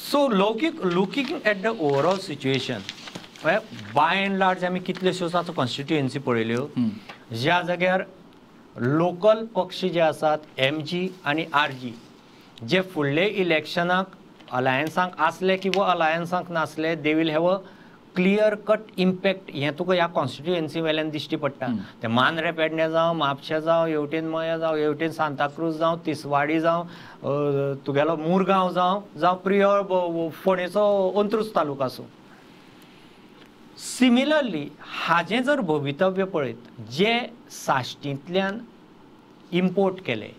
So looking at the overall situation, by and large आमी कितल्योश्योच आतां कॉन्स्टिट्युएन्सी पळयल्यो ज्या जाग्यार लोकल पक्ष जे आसात एमजी आनी आरजी जे फुडले इलेक्शनाक अलायन्सांक आसले किंवा अलायन्सांक नासले, they will have a clear cut impact. हें तुका ह्या कॉन्स्टिट्युएन्सी वेल्यान दिश्टी पडटा. ते मांद्रे पेडणे जावं, म्हापशें जावं, हेवटेन मया जावं, हेवटेन सांताक्रूज जावं, तिसवाडी जावं, तुगेलो मुरगांव जावं, जावं प्रियोळ फोंडेचो अंत्रुज तालुका आसूं. सिमिलरली हाजें जर भवितव्य पळयत, जे साश्टींतल्यान इम्पोर्ट केले,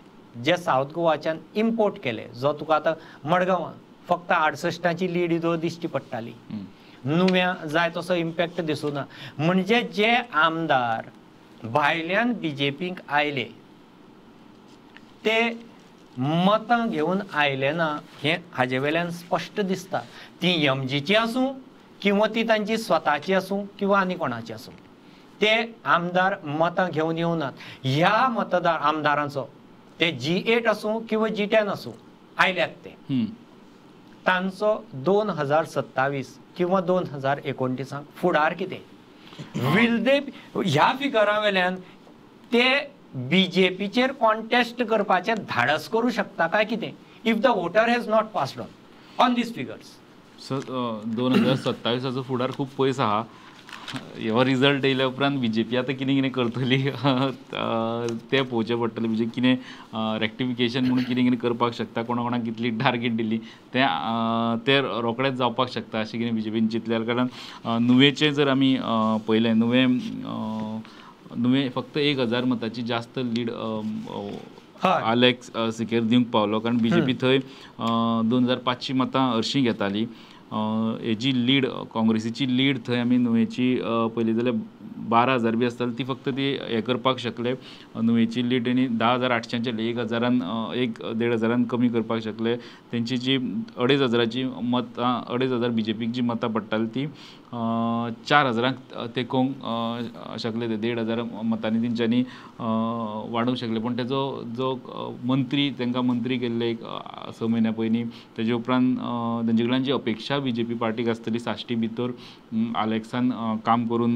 जे सावथ गोवाच्यान इम्पोर्ट केले, जो तुका आतां मडगांवां फक्त 68ची लीड जो दिश्टी पडटाली, नुव्या जाय तसो इम्पॅक्ट दिसूना. म्हणजे जे आमदार भायल्यान बीजेपीक आयले ते मतां घेवन आयले ना, हें हाजे वेल्यान स्पश्ट दिसता. ती एमजीची आसूं किंवा ती तांची स्वताची आसूं किंवा आनी कोणाची आसूं, ते आमदार मतां घेवन येवनात. ह्या मतदार आमदारांचो ते G8 आसूं किंवा G10 आसूं आयल्यात ते, तांचो 2027 किंवा 2029 फुडार कितें will they, ह्या फिगरा वेल्यान ते बीजेपीचेर कॉन्टेस्ट करपाचें धाडस करूं शकता काय कितें, if the voter has not passed on these figures. 2027 फुडार खूब पयस आहा. हो रिजल्ट येयल्या उपरांत बीजेपी आतां कितें कितें करतली तें पळोवचें पडटलें. म्हणजे कितें रेक्टिफिकेशन म्हणून कितें कितें करपाक शकता, कोणा कोणाक कितली टार्गेट दिली तें तें रोखडेंच जावपाक शकता अशें कितें बीजेपीन चिंतल्यार. कारण नुवेचें जर आमी पळयलें, नुवें फक्त 1000 मताची जास्त लीड आलेक्स सिकेर दिवंक पावलो. कारण बीजेपी थंय 2500 मतां हरशीं घेताली. हेजी लीड काँग्रेसीची लीड थंय आमी नुवेची पळयली जाल्यार 12,000 बी आसताली, ती फक्त ती हें करपाक शकले. नुवेची लीड तेणी 10,800 1,000 1-1,500 कमी करपाक शकले. तेंची जी 2,500 मतां, 2,500 बीजेपीक जी मतां पडटाली ती 4,000 तेकोवंक शकले. ते 1,500 मतांनी तेंच्यांनी वाडोवंक शकले. पूण तेजो जो मंत्री तांकां मंत्री केल्ले एक 6 म्हयन्या पयलीं, तेजे उपरांत तेंचे कडल्यान जी अपेक्षा बीजेपी पार्टीक आसतली साश्टी भितर आलेक्सान काम करून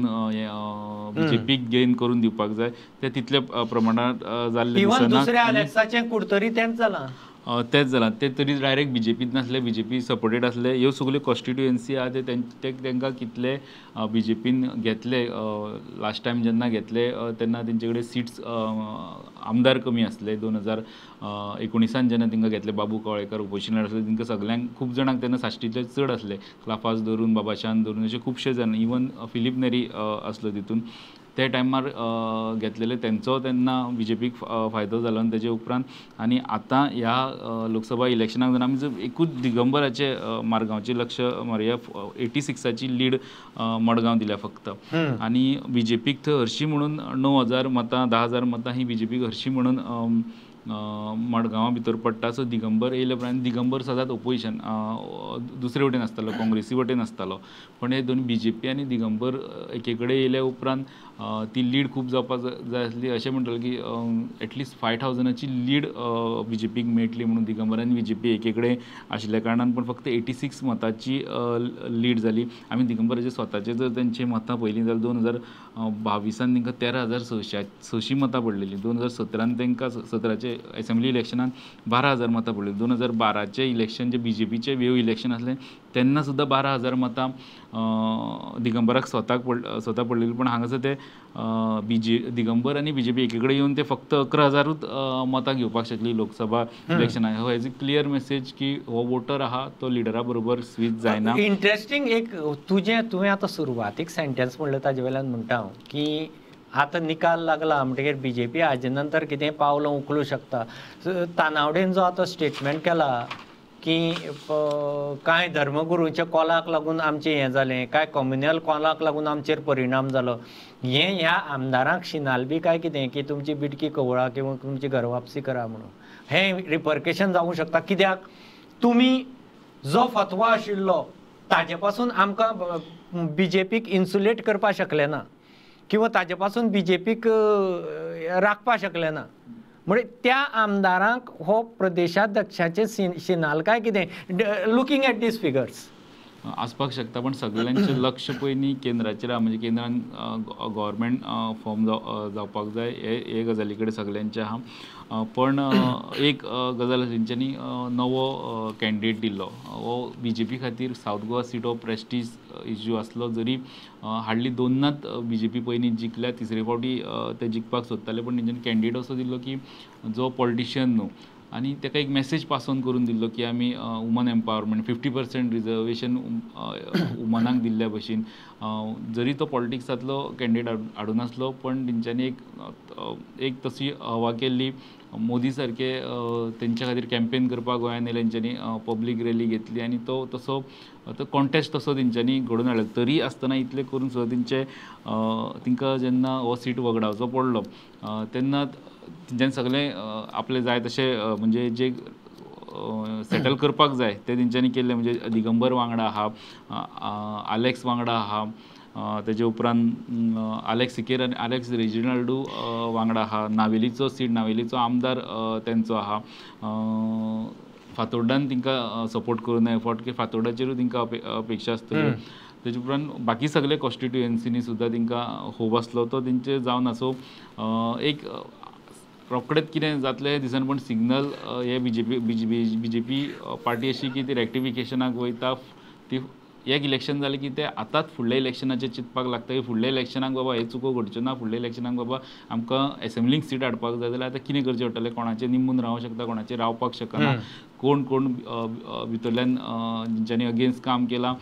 बीजेपीक गेन करून दिवपाक जाय, ते तितले प्रमाणात जाल्ले दिसना. दुसऱ्या आलेक्साचें कुडतरी तेंच जालां, तेंच जालां. ते तरी डायरेक्ट बीजेपीत नासले, बीजेपी सपोर्टेड आसले. ह्यो सगल्यो कॉन्स्टिट्युएन्सी आहा ते तांकां कितले बीजेपीन घेतले लास्ट टायम जेन्ना घेतले तेन्ना तेंचे कडेन सिट्स आमदार कमी आसले. 2019 जेन्ना तांकां घेतले, बाबू कवळेकर ओपोजिशनार आसले, तांकां सगल्यांक खूब जाणांक तेन्ना साश्टींतले चड आसले, क्लाफास धरून बाबाशान धरून अशे खुबशे जाण, इवन फिलीप नेरी आसलो तितून. ते टायमार घेतलेले तेंचो तेन्ना बीजेपीक फायदो जालो. आनी तेजे उपरांत आनी आतां ह्या लोकसभा इलेक्शनाक जेन्ना आमी जर एकूच दिगंबराचे मारगांवचे लक्ष मारया, 86ची लीड मडगांव दिल्या फक्त, आनी बीजेपीक थंय हरशीं म्हणून 9,000 मतां 10,000 मतां ही बीजेपीक हरशीं म्हणून मडगांवा भितर पडटा. सो दिगंबर येयले उपरांत दिगंबर सदांच ओपोजिशन दुसरे वटेन आसतालो, काँग्रेसी वटेन आसतालो. पण हे दोन बीजेपी आनी दिगंबर एके कडेन येयल्या उपरांत ती लीड खूब जावपाक जाय आसली. अशें म्हणटाले की एटलिस्ट 5,000ची लीड बीजेपीक मेळटली म्हणून दिगंबर आनी बीजेपी एके कडेन आशिल्ल्या कारणान, पण फक्त 86 मतांची लीड जाली. आमी दिगंबराचे स्वताचे जर तेंची मतां पळयलीं जाल्यार 2022 तांकां 13,600 मतां पडलेलीं, 2017 तांकां 17चे एसेंब्ली इलेक्शनान 12,000 मतां पडलीं, 2012 इलेक्शन जे बीजेपीचे वेव इलेक्शन आसलें तेन्ना सुद्दां 12,000 मतां दिगंबराक स्वता पडलेली. पण हांगासर ते दिगंबर आनी बीजेपी एके कडेन येवन ते फक्त 11,000 मतां घेवपाक शकली लोकसभा इलेक्शनाक. हो एज अ क्लियर मेसेज की हो वोटर आहा तो लिडरा बरोबर स्विच जायना. इंट्रस्टींग एक तुवें आतां सुरवातीक सेंटेन्स म्हणलें ताजे वेल्यान म्हणटा हांव की आतां निकाल लागला म्हणटकीर बीजेपी हाजे नंतर कितें पावलां उखलूं शकता. तानावडेन जो आतां स्टेटमेंट केला की कांय धर्मगुरूंच्या कोलाक लागून आमचें हें जालें, कांय कम्युनल कोलाक लागून आमचेर परिणाम जालो, हें ह्या आमदारांक शिनाल बी काय कितें की तुमची बिटकी कवळा किंवा तुमची घरवापसी करा म्हणून, हें रिपर्केशन जावूं शकता. कित्याक तुमी जो फतवा आशिल्लो ताजे पासून आमकां बीजेपीक इन्सुलेट करपाक शकले ना किंवा ताजे पासून बीजेपीक राखपाक शकले ना. म्हणजे त्या आमदारांक हो प्रदेशाध्यक्षाचे शिनाल काय कितें, लुकींग एट these figures आसपाक शकता. पण सगळ्यांचें लक्ष पयलीं केंद्राचेर आहा, म्हणजे केंद्रान गव्हर्मेंट फॉर्म जावपाक जाय हे गजाली कडेन सगळ्यांचें आहा. पण एक गजाल तेंच्यांनी नवो कॅन्डिडेट दिल्लो हो बीजेपी खातीर सावथ गोवा सीट हो प्रेस्टीज इश्यू आसलो. जरी हाडली दोननात बीजेपी पयलीं जिखल्या, तिसरे फावटी ते जिखपाक सोदताले, पण तेंच्यांनी कॅन्डिडेट असो दिल्लो की जो पॉलिटिशियन न्हू आनी ताका एक मॅसेज पास ऑन करून दिल्लो की आमी वुमन एम्पावरमेंट 50% रिजर्वेशन वुमनाक दिल्ल्या भशेन. जरी तो पॉलिटिक्सांतलो कॅन्डिडेट हाडूं नासलो पण तेंच्यांनी एक तशी हवा केल्ली. मोदी सारके तेंच्या खातीर कॅम्पेन करपाक गोंयांत येयले, तेंच्यांनी पब्लीक रॅली घेतली आनी तो तसो तो कॉन्टेस्ट तसो तेंच्यांनी घडोवन हाडलो. तरी आसतना इतलें करून सुद्दां तेंचे तांकां जेन्ना हो सीट वगडावचो पडलो तेन्ना तेंच्यांनी सगळें आपलें जाय तशें म्हणजे जे सेटल करपाक जाय तें तेंच्यांनी केल्लें. म्हणजे दिगंबर वांगडा आहा, आलेक्स वांगडा आहा, तेजे उपरांत आलेक्स सिकेर आनी आलेक्स रेजिनाल्डू वांगडा आहा, नावेलीचो सीट नावेलीचो आमदार तेंचो आहा, फातोर्डान तांकां सपोर्ट करूं नये फावट की फातोर्डाचेरूय तांकां अपेक्षा आसतल्यो. तेजे उपरांत बाकी सगळे कॉन्स्टिट्युएन्सीनी सुद्दां तांकां होप आसलो तो तेंचे जावन आसो. एक रोखडेंच कितें जातलें दिसना, पण सिग्नल हे बीजेपी पार्टी अशी की ती रेक्टिफिकेशनाक वयता. ती एक इलेक्शन जालें की ते आतांच फुडल्या इलेक्शनाचेर चिंतपाक लागता की फुडल्या इलेक्शनाक बाबा हे चुको घडच्यो ना, फुडल्या इलेक्शनाक बाबा आमकां एसेंब्लीक सीट हाडपाक जाय जाल्यार आतां कितें करचें पडटलें, कोणाचेर निंबून रावंक शकता, कोणाचेर रावपाक शकना, कोण कोण भितरल्यान जेंच्यांनी अगेन्स्ट काम केलां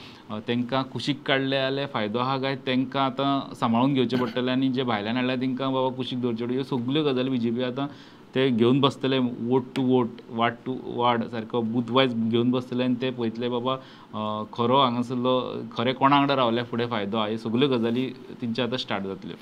तांकां कुशीक काडले जाल्यार फायदो आहा काय तांकां आतां सांबाळून घेवचें पडटलें आनी जे भायल्यान हाडल्या तांकां बाबा कुशीक दवरचें पडटलें. ह्यो सगल्यो गजाली बीजेपी आतां ते घेवन बसतले, vote to vote, ward to ward सारको बूथ वायज घेवन बसतले आनी ते पळयतले बाबा खरो हांगासरलो खरें कोणा वांगडा रावल्यार फुडें फायदो आहा. ह्यो सगल्यो गजाली तेंच्यो आतां स्टार्ट जातल्यो.